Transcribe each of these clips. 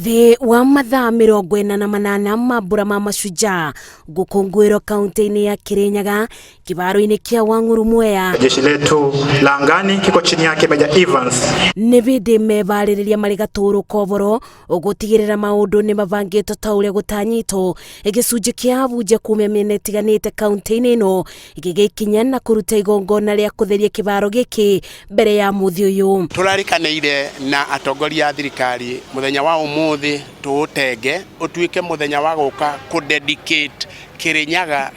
Thĩ wa mathaa 48 mambura ma Mashujaa gũkũngũĩrwo kaunti-inĩ ya Kirinyaga kĩbaro-inĩ kĩa Wang'uru Mwea. Jeshi letu la angani kiko chini yake Meja Evans. Nĩ bĩndĩ mebarĩrĩria marĩ gatũrũ koboro gũtigĩrĩra maũndũ nĩ mabangĩtwo ta ũrĩa gũtanyĩtwo. Gĩcunjĩ kĩa abunje kumia mĩena ĩtiganĩte kaunti-inĩ ĩno gĩgĩkinya na kũruta igongona rĩa kũtheria kĩbaro gĩkĩ mbere ya mũthĩ ũyũ. Tũrarikanĩire na atongoria a thirikari mũthenya wa ũmũthĩ tũũtenge ũtuĩke mũthenya wa gũka kũ dedicate Kirinyaga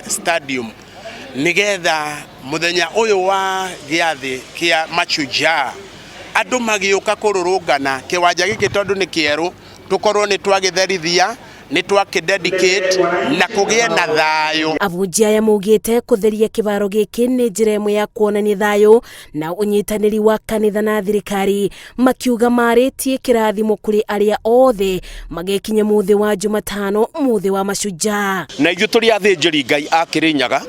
stadium nĩgetha mũthenya ũyũ wa gĩathĩ kĩa Mashujaa andũ magĩũka kũrũrũngana kĩwanja gĩkĩ tondũ nĩ kĩerũ tũkorwo nĩ twagĩtherithia nĩ twakĩ dedicate na kũgĩe na thayũ. Abunjia aya maugĩte kũtheria kĩbaro gĩkĩ nĩ njĩra ĩmwe ya kuonania thayũ na ũnyitanĩri wa kanitha na thirikari, makiuga marĩtie kĩrathimo kũrĩ arĩa othe magekinya mũthĩ wa Jumatano, mũthĩ wa Mashujaa. Na ithuĩ tũrĩ athĩnjĩri Ngai a Kĩrĩnyaga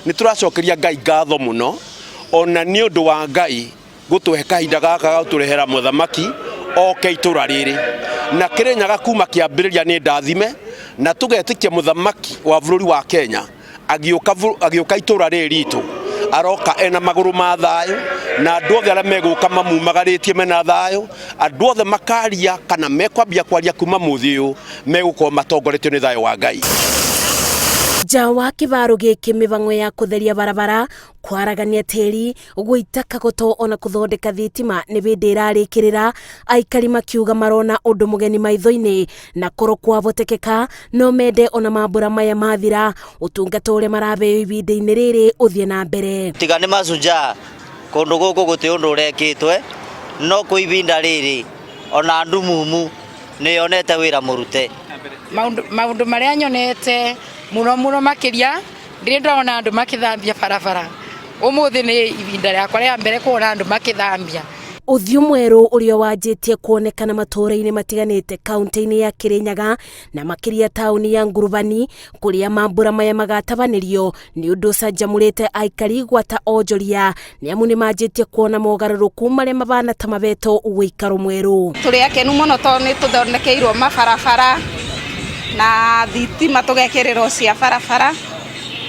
nĩ tũracokeria Ngai ngatho mũno ona nĩ ũndũ wa Ngai gũtũhe kahinda gaka ga gũtũrehera mũthamaki oke itũra rĩrĩ. Na Kĩrĩnyaga kuma kĩambĩrĩria nĩ ndathime na tũgetĩkia mũthamaki wa bũrũri wa Kenya agĩũka itũra rĩrĩ ritũ aroka ena magũrũ ma thayũ na andũ othe arĩa megũka mamumagarĩtie mena thayũ, andũ othe makaria kana mekwambia kwaria kuma mũthĩ ũyũ megũkorwo matongoretio nĩ thayũ wa Ngai. Nja wa kĩbaro gĩkĩ mĩbango ya kũtheria barabara, kwaragania tĩri, gũita kagoto ona kũthondeka thitima nĩ bĩndĩ ĩrarĩkĩrĩra, aikari makiuga marona ũndũ mũgeni maitho-inĩ na korwo kwabotekeka no mende ona mambura maya mathira ũtungata ũrĩa marabeo ibinda-inĩ rĩrĩ ũthiĩ na mbere. Tiga nĩ Mashujaa kũndũ gũkũ gũtĩ ũndũ ũrekĩtwe, no kwĩ ibinda rĩrĩ ona ndumumu nĩ yonete wĩra mũrute. Maũndũ marĩa nyonete mũno mũno makĩria ndirĩ ndona andũ makĩthambia barabara. Ũmũthĩ nĩ ibinda rĩakwa rĩa mbere kuona andũ makĩthambia. Ũthiũ mwerũ ũrĩa wanjĩtie kuonekana matũũra-inĩ matiganĩte kaunti-inĩ ya Kirinyaga na makĩria taũni ya Ngurubani kũrĩa mambura maya magatabanĩrio nĩ ũndũ ũcanjamũrĩte aikari gwata onjoria nĩ amu nĩ manjĩtie kuona mogarũrũku marĩa mabana ta mabeto ũikaro mwerũ. Tũrĩ akenu mũno tondũ nĩ tũthondekeirwo mabarabara na thitima tũgekĩrĩrwo cia barabara,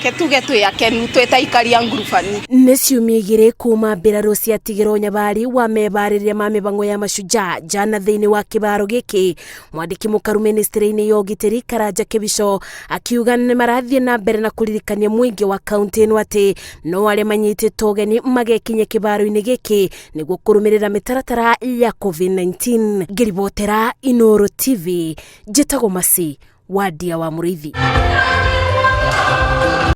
ke tuge twĩ akenu twĩ ta aikari a Ngurubani. Nĩ ciumia igĩrĩ kuma mbirarũ ciatigĩrwo Nyabari wa mebarĩria ma mĩbango ya Mashujaa jana thĩinĩ wa kĩbaro gĩkĩ. Mwandĩki mũkaru ministry-inĩ ya ũgitĩri Karanja Kĩbico akiuga nĩ marathiĩ na mbere na kũririkania mũingĩ wa kaunti ĩno atĩ no arĩa manyitĩtwo ũgeni magekinyia kĩbaro-inĩ gĩkĩ nĩguo kũrũmĩrĩra mĩtaratara ya COVID-19. Ngĩribotera Inooro TV, njĩtagwo Mercy Wandia wa Mũrĩithi.